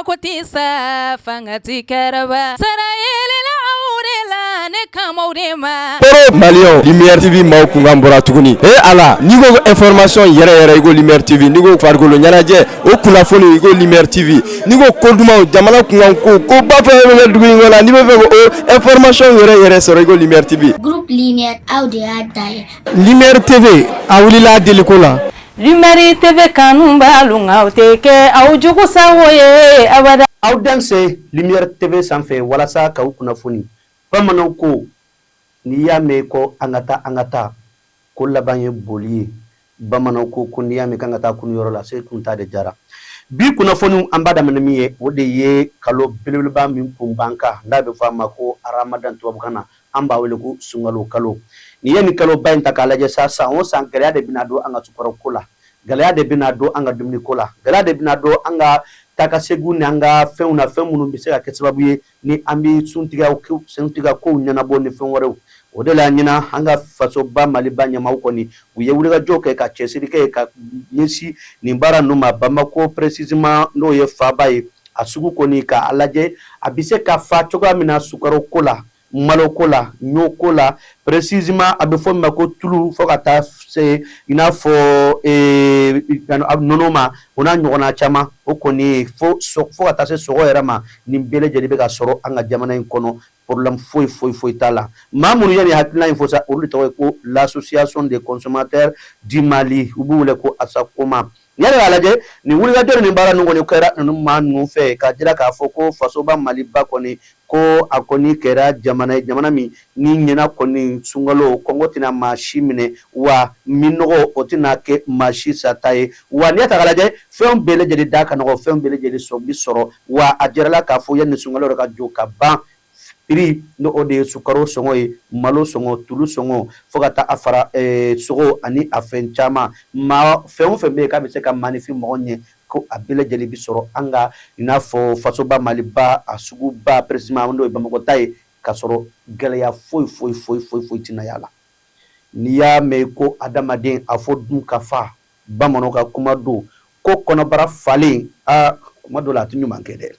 Mako tɛ sa fanga tɛ kɛrɛba sara yɛlɛla aw de la ne kama de ma. Toro Maliyɛnw, Lumière TV maaw kunkan bɔra tuguni. E Ala, n'i ko information yɛrɛ yɛrɛ, i ko Lumière TV. N'i ko farikolo ɲɛnajɛ, o kunnafoni, i ko Lumière TV. N'i ko ko dumanw, jamana kunkan ko, koba fɛn fɛn bɛ kɛ dugu in kɔnɔ, n'i bɛ fɛ k'o information yɛrɛ yɛrɛ sɔrɔ, i ko Lumière TV. Groupe Lumière, aw de y'a da ye. Lumière TV, a wulila deliko la. Lumière TV kanu b'alu nka o tɛ kɛ aw jugu sago ye abada. Aw danse Lumière TV sanfɛ walasa k'aw kunnafoni. Bamananw ko n'i y'a mɛn ko an ka taa, an ka taa, ko laban ye boli ye. Bamananw ko ko n'i y'a mɛn k'an ka taa kunyɔrɔ la, se kunta de jara. Bi kunnafoniw, an b'a daminɛ min ye, o de ye kalo belebeleba min kun b'an kan, n'a bɛ fɔ a ma ko Ramadan tubabukan na, an b'a wele ko sunkalo kalo. N'i ye nin kaloba in ta k'a lajɛ sa, san o san gɛlɛya de bɛna don an ka sukaro ko la, gɛlɛya de bɛna don an ka dumuni ko la, gɛlɛya de bɛna don an ka taa ka segin ni an ka fɛnw na, fɛn minnu bɛ se ka kɛ sababu ye ni an bɛ suntigɛ kow ɲɛnabɔ ni fɛn wɛrɛw. O de la ɲinan, an ka fasoba Maliba ɲɛmaaw kɔni, u ye wulikajɔ kɛ ka cɛsiri kɛ ka ɲɛsin nin baara ninnu ma. Bamakɔ précisément, n'o ye faaba ye, a sugu kɔni k'a lajɛ a bɛ se ka fa cogoya min na sukaro ko la, malo ko la, ɲɔ ko la, précisément a bɛ fɔ min ma ko tulu, fo ka taa se i n'a fɔ nɔnɔ ma, o n'a ɲɔgɔnna caman. O kɔni fo ka taa se sogo yɛrɛ ma, nin bɛɛ lajɛlen bɛ ka sɔrɔ an ka jamana in kɔnɔ, problème foyi foyi foyi t'a la. Maa minnu ye nin hakilina in fɔ sa, olu de tɔgɔ ye ko l'Association des consommateurs du Mali, u b'u wele ko ASACOMA. N'i y'a lajɛ, nin wulikajɔ ni baara ninnu kɔni kɛra ninnu maa ninnu fɛ k'a jira k'a fɔ ko fasoba Maliba kɔni, ko a kɔni kɛra jamana ye, jamana min ni ɲɛna kɔni sunkalo kɔngɔ tɛna maa si minɛ, wa minnɔgɔ o tɛna kɛ maa si sata ye. Wa n'i y'a ta k'a lajɛ, fɛn bɛɛ lajɛlen da ka nɔgɔ, fɛn bɛɛ lajɛlen sɔrɔ bi sɔrɔ. Wa a jirala k'a fɔ yanni sunkalo yɛrɛ ka jɔ ka ban, prix n'o o de ye sukaro sɔngɔ ye, malo sɔngɔ, tulu sɔngɔ, fo ka taa a fara sogo ani a fɛn caman maa, fɛn o fɛn bɛ yen k'a bɛ se ka maaninfin mɔgɔ ɲɛ, ko a bɛɛ lajɛlen bi sɔrɔ an ka i n'a fɔ fasoba Maliba a suguba, précisément n'o ye Bamakɔ ta ye, k'a sɔrɔ gɛlɛya foyi foyi foyi foyi foyi tɛna y'a la. N'i y'a mɛn ko adamaden a fɔ dun ka fa, bamananw ka kuma don ko kɔnɔbara falen, aa, kuma dɔ la a tɛ ɲuman kɛ dɛ.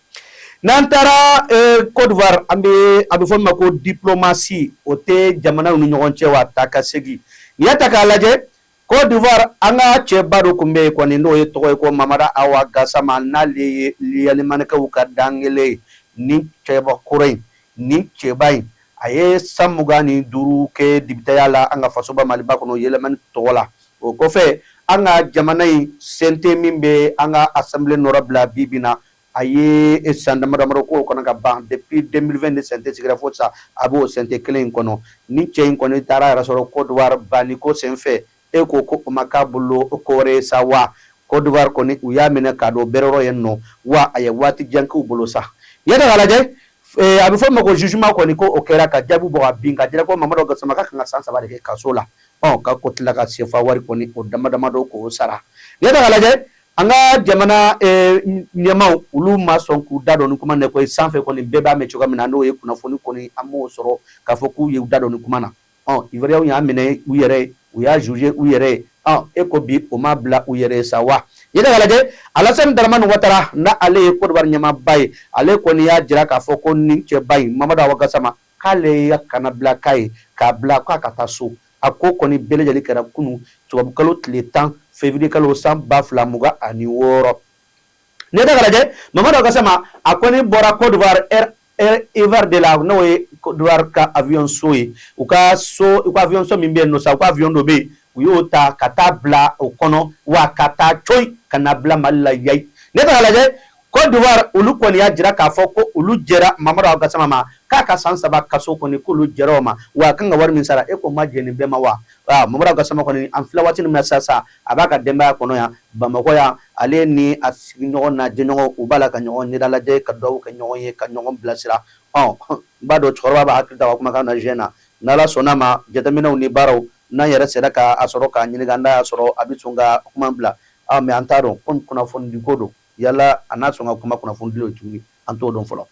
N'an taara Côte d'Ivoire, an bɛ a bɛ fɔ min ma ko diplomatie, o tɛ jamanaw ni ɲɔgɔn cɛ wa taa ka segin. N'i y'a ta k'a lajɛ, Côte d'Ivoire, an ka cɛba dɔ tun bɛ yen kɔni, n'o ye tɔgɔ ye ko Mamadu Awa Gasama, n'ale ye yɛlɛmanikɛw ka dankelen ye. Nin cɛba kɔrɔ in, nin cɛba in, a ye san 25 kɛ dibitaya la an ka fasoba Maliba kɔnɔ yɛlɛmani tɔgɔ la. O kɔfɛ, an ka jamana in CNT min bɛ an ka assemblée nɔrɔ bila bi bi na, a ye san dama damadɔ k'o kɔnɔ ka ban. Depuis 2020 ni CNT sigira fo sisan, a b'o CNT kelen in kɔnɔ. Ni cɛ in kɔni taara yɛrɛ sɔrɔ Côte d'Ivoire banni ko senfɛ, e ko ko o ma k'a bolo ko wɛrɛ ye sa wa. Côte d'Ivoire kɔni, u y'a minɛ k'a don bɛrɛyɔrɔ yen nɔ, wa a ye waati jan k'u bolo sa. N'i y'a ta k'a lajɛ, a bɛ fɔ min ma ko jugement kɔni, ko o kɛra ka jaabi bɔ ka bin ka jira ko Mamadu Gasama ka kan ka san 3 de kɛ kaso la. Ɔ ka ko tila ka sefa wari kɔni o dama damadɔ k'o sara. N'i y'a ta k'a lajɛ, an ka jamana ɲɛmaaw, olu ma sɔn k'u da don ni kuma na koyi. Sanfɛ kɔni, bɛɛ b'a mɛn cogoya min na, n'o ye kunnafoni kɔni, an b'o sɔrɔ k'a fɔ k'u ye u da don ni kuma na. Ɔ Ivoiriens y'a minɛ u yɛrɛ ye, u y'a juger u yɛrɛ ye. Ɔ e ko bi o ma bila u yɛrɛ ye sa wa. N'i y'a ta k'a lajɛ, Alassane Dramane Ouattara, n'a ale ye Côte d'Ivoire ɲɛmaaba ye, ale kɔni y'a jira k'a fɔ ko nin cɛba in Mamadu Awa Gassama, k'ale ye kana bila k'a ye k'a bila k'a ka taa so. A ko kɔni bɛɛ lajɛlen kɛra kunun tubabukalo tile 10, février kalo, san 2026. N'i y'a ta k'a lajɛ, Mamadu Gassama, a kɔni bɔra Côte d'Ivoire Air Ivoire de la, n'o ye Côte d'Ivoire ka avion so ye. U ka so, u ka avion so min bɛ yen nɔ sa, u ka avion dɔ bɛ yen, u y'o ta ka taa bila o kɔnɔ, wa ka taa coyi ka na bila Mali la yayi. N'i y'a ta k'a lajɛ, Côte d'Ivoire, olu kɔni y'a jira k'a fɔ ko olu jɛra Mamadu Awa Gassama ma k'a ka san 3 kaso kɔni, k'olu jɛra o ma, wa a kan ka wari min sara, e ko ma jɛn nin bɛɛ ma wa. Mamadu Awa Gassama kɔni, an filɛ waati min na sisan, a b'a ka denbaya kɔnɔ yan Bamakɔ yan. Ale ni a sigiɲɔgɔn n'a jɛɲɔgɔn, u b'a la ka ɲɔgɔn ɲɛda lajɛ, ka dugawu kɛ ɲɔgɔn ye, ka ɲɔgɔn bilasira. Ɔ n b'a dɔn cɛkɔrɔba b'a hakili to a ka kumakan na jeune na. N'Ala sɔnna ma, jateminɛw ni baaraw n'an yɛrɛ sera ka a sɔrɔ k'a ɲininka, n'a y'a sɔrɔ a bɛ sɔn ka kuma bila, mais an t'a dɔn komi kunnafoni ko don, yala a n'a sɔn ka kuma kunnafoni di tuguni, an t'o dɔn fɔlɔ.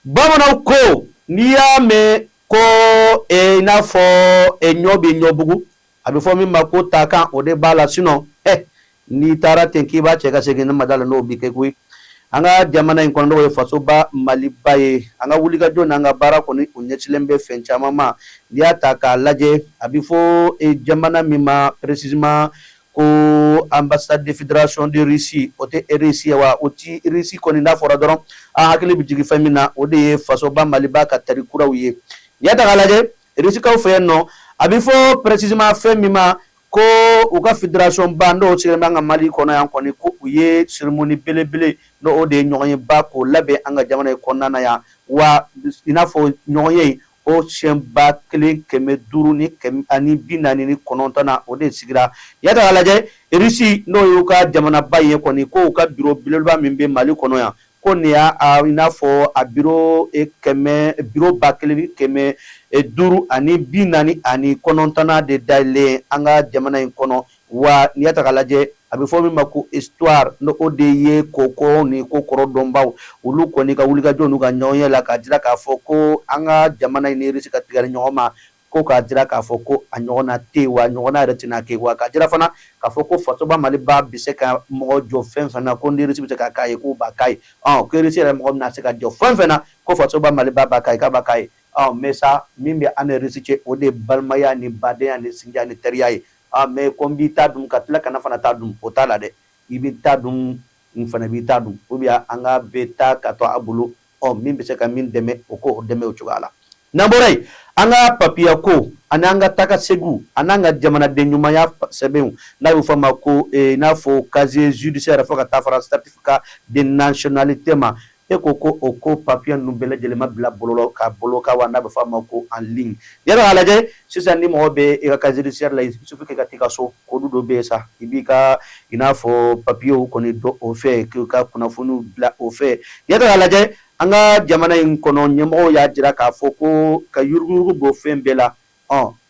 Bamananw ko n'i y'a mɛn ko i n'a fɔ ɲɔ bɛ ɲɔbugu, a bɛ fɔ min ma ko takan, o de b'a la. Sinon n'i taara ten k'i b'a cɛ ka segin, ne ma da la n'o bi kɛ koyi. An ka jamana in kɔnɔ, n'o ye fasoba Maliba ye, an ka wulikajɔ n'an ka baara kɔni, o ɲɛsilen bɛ fɛn caman ma. N'i y'a ta k'a lajɛ, a bɛ fɔ jamana min ma précisément ko ambassade de fédération de Russie, o tɛ Russie ye wa? O ti Russie kɔni n'a fɔra dɔrɔn, an hakili bɛ jigin fɛn min na, o de ye fasoba Maliba ka tari kuraw ye. N'i y'a ta k'a lajɛ, Russie-kaw fɛ yen nɔ, a bɛ fɔ précisément fɛn min ma ko u ka fédération ba, n'o sigilen bɛ an ka Mali kɔnɔ yan kɔni, ko u ye cérémonie belebele, n'o o de ye ɲɔgɔnyeba, k'o labɛn an ka jamana in kɔnɔna na yan. Wa i n'a fɔ ɲɔgɔnye in, o siɲɛ 1549 na, o de sigira. Y'a ta k'a lajɛ, Russie, n'o y'u ka jamanaba ye kɔni, ko u ka bureau belebeleba min bɛ Mali kɔnɔ yan, ko nin y'a i n'a fɔ a bureau kɛmɛ, bureau 1549nan de dayɛlɛn an ka jamana in kɔnɔ. Wa n'i y'a ta k'a lajɛ, a bɛ fɔ min ma ko histoire, n'o o de ye ko ni ko kɔrɔ dɔnbaw, olu kɔni ka wulikajɔ n'u ka ɲɔgɔnye la, k'a jira k'a fɔ ko an ka jamana in ni Russie ka tigɛli ɲɔgɔn ma, ko k'a jira k'a fɔ ko a ɲɔgɔnna tɛ yen, wa ɲɔgɔnna yɛrɛ tɛna kɛ. Wa k'a jira fana k'a fɔ ko fasoba Maliba bɛ se ka mɔgɔ jɔ fɛn fɛn na, ko ni Russie bɛ se ka k'a ye, k'o b'a k'a ye. Ko Russie yɛrɛ mɔgɔ bɛna se ka jɔ fɛn fɛn na, ko fasoba Maliba b'a k'a ye, k'a b'a k'a ye. Mais sa, min bɛ an ni Russie cɛ, o de ye balimaya ni badenya ni sinjiya ni teriya ye. Mais ko n b'i ta dun ka tila ka na fana ta dun, o t'a la dɛ. I b'i ta dun, n fana b'i ta dun, ou bien an ka bɛɛ ta ka to a bolo. Ɔ min bɛ se ka min dɛmɛ, o k'o dɛmɛ o cogoya la. N'an bɔra yen, an ka papiye ko ani an ka taa ka seginw ani an ka jamanaden ɲumanya sɛbɛnw, n'a bɛ fɔ a ma ko i n'a fɔ casier judiciaire, fo ka taa fara certificat de nationalité ma, e ko ko o ko papiye ninnu bɛɛ lajɛlen ma bila bɔlɔlɔ ka bolo kan wa, n'a bɛ fɔ a ma ko en ligne. Yɛrɛ k'a lajɛ sisan, ni mɔgɔ bɛ i ka casier judiciaire la, il suffit que ka t'i ka so, code dɔ bɛ yen sa, i b'i ka i n'a fɔ papiyew kɔni dɔn o fɛ, k'i ka kunnafoniw bila o fɛ. Yɛrɛ k'a lajɛ, an ka jamana in kɔnɔ, ɲɛmɔgɔw y'a jira k'a fɔ ko ka yuruguyurugu bɔ fɛn bɛɛ la.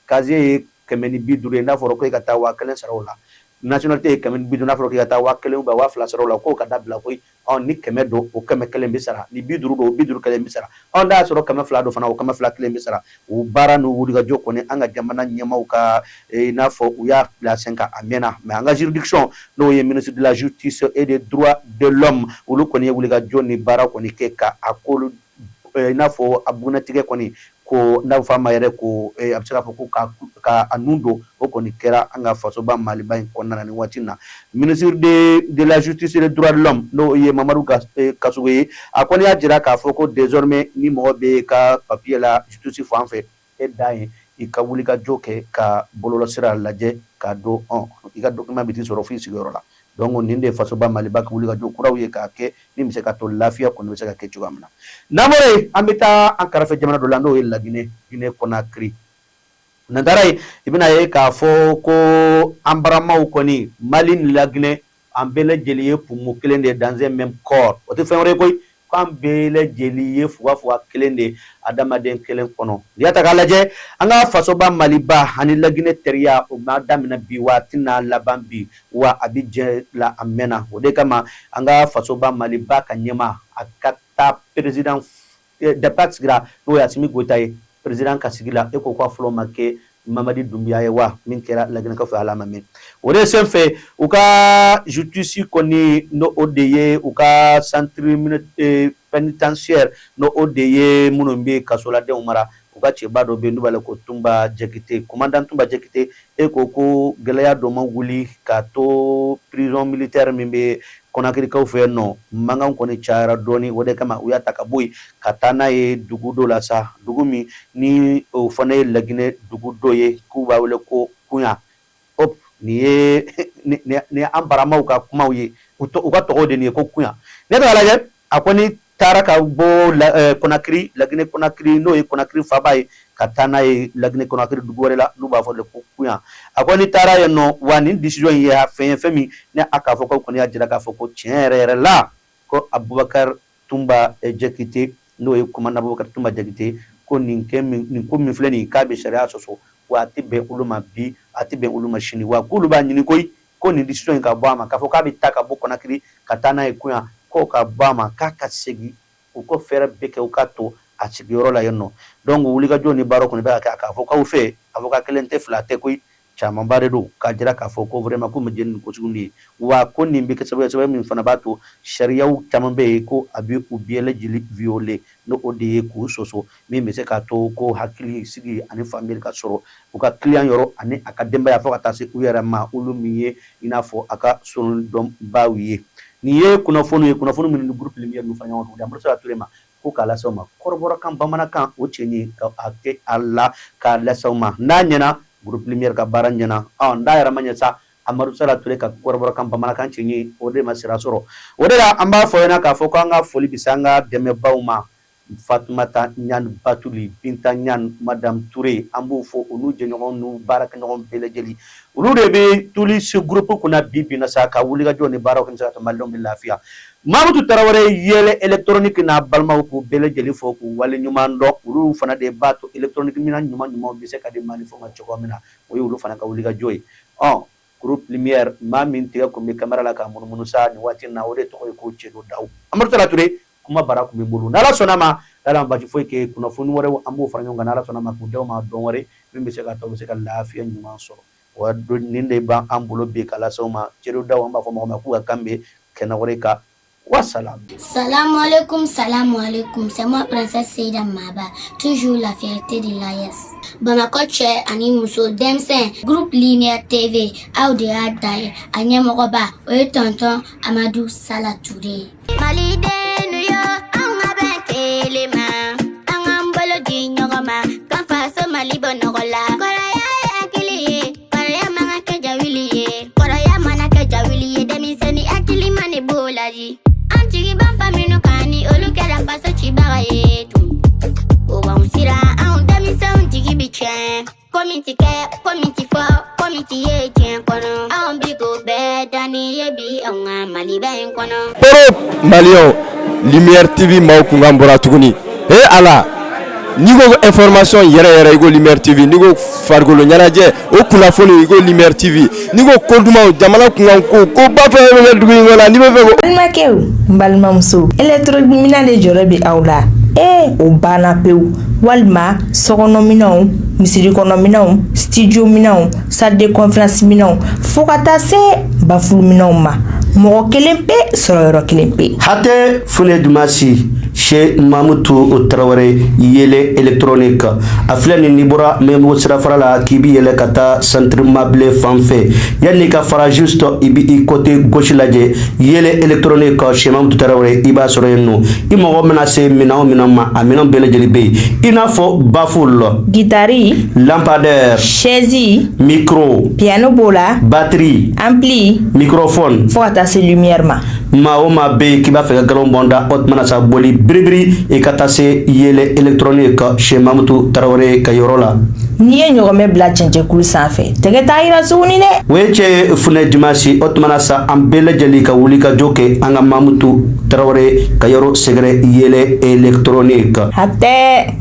Casier ye 150 ye, n'a fɔra ko i ka taa 1000 sara o la. Nationalité ye 150, n'a fɔra k'i ka taa 1000 ou 2000 sara o la, k'o ka dabila koyi. Ni 100 don, o 100 kelen bɛ sara, ni 50 don, o 50 kelen bɛ sara. N'a y'a sɔrɔ 200 don fana, o 200 kelen bɛ sara. O baara n'u wulikajɔ kɔni, an ka jamana ɲɛmaaw ka i n'a fɔ u y'a bila sen kan a mɛnna. Mais an ka juridiction, n'o ye ministre de la Justice et des Droits de l'Homme, olu kɔni ye wulikajɔ ni baara kɔni kɛ ka a ko i n'a fɔ a bugunnatigɛ kɔni, ko n'a bɛ fɔ a ma yɛrɛ ko a bɛ se k'a fɔ ko ka a nun don, o kɔni kɛra an ka fasoba Maliba in kɔnɔna na nin waati in na. Ministre de la Justice et des Droits de l'Homme, n'o ye Mamadu Kasogo ye, a kɔni y'a jira k'a fɔ ko désormais, ni mɔgɔ bɛ ka papier la justice fan fɛ, e dan ye i ka wulikajɔ kɛ ka bɔlɔlɔsira lajɛ k'a dɔn i ka document bɛ t'i sɔrɔ f'i sigiyɔrɔ la. Donc nin de ye fasoba Maliba ka wulikajɔ kuraw ye k'a kɛ min bɛ se ka to lafiya kɔni bɛ se ka kɛ cogoya min na. N'an bɔra yen, an bɛ taa an kɛrɛfɛ jamana dɔ la, n'o ye Laginɛ, Guinée Conakry. N'an taara yen, i bɛna ye k'a fɔ ko an baramaw kɔni, Mali ni Laginɛ, an bɛɛ lajɛlen ye poumon kelen de ye dans un même corps. O tɛ fɛn wɛrɛ ye koyi, k'an bɛɛ lajɛlen ye fugafuga kelen de ye adamaden kelen kɔnɔ. N'i y'a ta k'a lajɛ, an ka fasoba Maliba ani Laginɛ teriya, o ma daminɛ bi, wa a tɛna laban bi, wa a bɛ jɛ la a mɛnna. O de kama, an ka fasoba Maliba ka ɲɛmaa, a ka taa président depuis a sigira, n'o ye Asimi Goyita ye président ka sigi la, e ko k'a fɔlɔ ma kɛ Mamadi Dunbiya ye wa, min kɛra Laginɛkaw fɛ, ala ma mɛn. O de sen fɛ, u ka justice kɔni, n'o o de ye u ka centre pénitentiaire, n'o o de ye minnu bɛ kasoladenw mara, u ka cɛba dɔ bɛ yen n'u b'a ko Tunba Jakite, commandant Tunba Jakite, e ko ko gɛlɛya dɔ ma wuli ka to prison militaire min bɛ Kɔnakirikaw fɛ yen nɔ, mankan kɔni cayara dɔɔni. O de kama, u y'a ta ka bɔ yen ka taa n'a ye dugu dɔ la sa, dugu min ni o fana ye Laginɛ dugu dɔ ye, k'u b'a wele ko Kuya. Nin ye nin an baramaw ka kumaw ye, u ka tɔgɔ de nin ye ko Kuya. Ne b'a lajɛ, a kɔni taara ka bɔ Kɔnakiri, Laginɛ Kɔnakiri, n'o ye Kɔnakiri faaba ye, ka taa n'a ye Laginɛ Kɔnakiri dugu wɛrɛ la, n'u b'a fɔ de ko Kuya. A kɔni taara yen nɔ wa. Nin décision in ye fɛn ye, fɛn min ni a k'a fɔ ko kɔni y'a jira k'a fɔ ko tiɲɛ yɛrɛ yɛrɛ la, ko Abubakar Tunba Jakite, n'o ye commandant Abubakar Tunba Jakite, ko nin kɛ nin ko min filɛ nin ye, k'a bɛ sariya sɔsɔ, wa a tɛ bɛn olu ma bi, a tɛ bɛn olu ma sini, wa k'olu b'a ɲini koyi ko nin décision in ka bɔ a ma, k'a fɔ k'a bɛ taa ka bɔ Kɔnakiri ka taa n'a ye Kuya, k'o ka bɔ a ma, k'a ka segin, u ko fɛɛrɛ bɛɛ kɛ u ka to a sigiyɔrɔ la yen nɔ. Donc wulikajɔ ni baara kɔni bɛ ka kɛ. K'a fɔ k'aw fɛ, avocat kelen tɛ, fila tɛ koyi. Camanba de don k'a jira k'a fɔ ko vraiment k'u ma jɛn ni ko sugu ye, wa ko nin bɛ kɛ sababu min fana b'a to sariyaw caman bɛ yen ko a bɛ u bɛɛ lajɛlen violer, n'o o de ye k'u sɔsɔ, min bɛ se k'a to ko hakili sigi ani faamuyali ka sɔrɔ u ka client yɔrɔ ani a ka denbaya, fo ka taa se u yɛrɛ ma, olu min ye i n'a fɔ a ka dɔnbaw ye. Nin ye kunnafoni ye, kunnafoni minnu ni groupe Lumière n'u fara ɲɔgɔn kan, Amadu Sala Ture ma ko k'a lase aw ma kɔrɔbɔrɔkan, bamanankan, o cɛ ɲi ka a kɛ a la k'a lase aw ma. N'a ɲɛna, groupe Lumière ka baara ɲɛna. N'a yɛrɛ ma ɲɛ sa, Amadu Sala Ture ka kɔrɔbɔrɔkan, bamanankan cɛ ɲi, o de ma sira sɔrɔ. O de la an b'a fɔ ɲɛna k'a fɔ ko an ka foli bɛ se an ka dɛmɛbaw ma, Fatumata Ɲan Batuli, Binta Ɲan, Madame Ture, an b'u fo, olu jɛɲɔgɔn n'u baarakɛɲɔgɔn bɛɛ lajɛlen. Olu de bɛ tuli se groupe kunna bi bi na sa, ka wulikajɔ ni baaraw kɛ se ka to Malidenw bɛ lafiya. Mamutu Tarawele Yɛlɛ électronique n'a balimaw, k'u bɛɛ lajɛlen fo, k'u wale ɲuman dɔn. Olu fana de b'a to électronique minɛn ɲuman ɲumanw bɛ se ka di Mali fɔ ma cogo min na, o ye olu fana ka wulikajɔ ye. Ɔ groupe Lumière, maa min tigɛ kun bɛ caméra la k'a munumunu sa nin waati in na, o de tɔgɔ ye ko Cɛdo Dawu. Amadu Sala Ture, kuma bara kun bɛ n bolo. N'Ala sɔnna ma, n'Ala ma basi foyi kɛ, kunnafoni wɛrɛw an b'o fara ɲɔgɔn kan, n'Ala sɔnna ma, k'u d'aw ma don wɛrɛ, min bɛ se ka to bɛ se ka lafiya ɲuman sɔrɔ. Wa nin de b'an bolo bi k'a lase aw ma. Cɛdo Dawu, an b'a fɔ mɔgɔ ma k'u ka kan bɛ kɛnɛ wɛrɛ kan. Wassalam. Salam alaikum, salam alaikum. C'est moi, Princesse Seida Maba, toujours la fierté de l'AES. Bamakɔ cɛ ani muso, denmisɛn, groupe Lumière TV, aw de y'a da ye. A ɲɛmɔgɔba, o ye tonton Amadu Sala Ture ye. Malidenw yo, an ka bɛn kelen ma, an k'an bolo di ɲɔgɔn ma, k'an faso Mali bɔ nɔgɔ la. Kɔrɔya ye hakili ye, kɔrɔya man ka kɛ jawuli ye, kɔrɔya mana kɛ jawuli ye, denmisɛnnin hakili ma ne b'o la di. An jigi b'an fa minnu kan, ni olu kɛra faso cibaga ye tun, o b'anw siran, anw denmisɛnw jigi bi tiɲɛ. Ko min ti kɛ, ko min ti fɔ, ko min ti ye diɲɛ kɔnɔ, anw bi k'o bɛɛ danni ye bi anw ka Maliba in kɔnɔ. Poro Maliyɛnw, Lumière TV maaw kunkan bɔra tuguni. He Ala, n'i ko information yɛrɛ yɛrɛ, i ko Lumière TV. N'i ko farikolo ɲɛnajɛ, o kunnafoni, i ko Lumière TV. N'i ko ko dumanw, jamana kunkan ko, ko ba fɛn fɛn bɛ kɛ dugu in kɔnɔ, n'i bɛ fɛ ko Balimakɛw, n balimamuso, électronique de jɔrɔ bɛ aw la. Ee, o banna pewu. Walima sokɔnɔminɛnw, misiri kɔnɔminɛnw, studio minɛnw, salle de conférence minɛnw, fo ka taa se baffle minɛnw ma, mɔgɔ kelen pe sɔrɔ yɔrɔ kelen pe. Hatɛ Fune Dumasi chez Mamutu Tarawele Yele électronique, a filɛ nin, n'i bɔra Mɛmbugu sirafara la k'i bi yɛlɛ ka taa centre mabile fan fɛ, yanni ka fara juste, i bi i côté gauche lajɛ, Yele électronique chez Mamutu Tarawele, i b'a sɔrɔ yen nɔ. I mago mana se minɛn o minɛn ma, a minɛn bɛɛ lajɛlen bɛ yen, i n'a fɔ baffle, guitare, lampadaire, chaise, micro, piano b'o la, batterie, ampli, microphone, fo ka taa se lumière ma. Maa o maa bɛ yen k'i b'a fɛ ka galon bɔn da, o tuma na sa, boli biribiri, i ka taa se Yele électronique chez Mamutu Tarawele ka yɔrɔ la. N'i ye ɲɔgɔmɛ bila cɛncɛnkulu sanfɛ, tɛgɛ t'a yira tuguni dɛ. O ye cɛ Funɛ Dimasi. O tuma na sa, an bɛɛ lajɛlen ka wuli ka jɔ kɛ an ka Mamutu Tarawele ka yɔrɔ sɛgɛrɛ, Yele électronique. Hatɛ.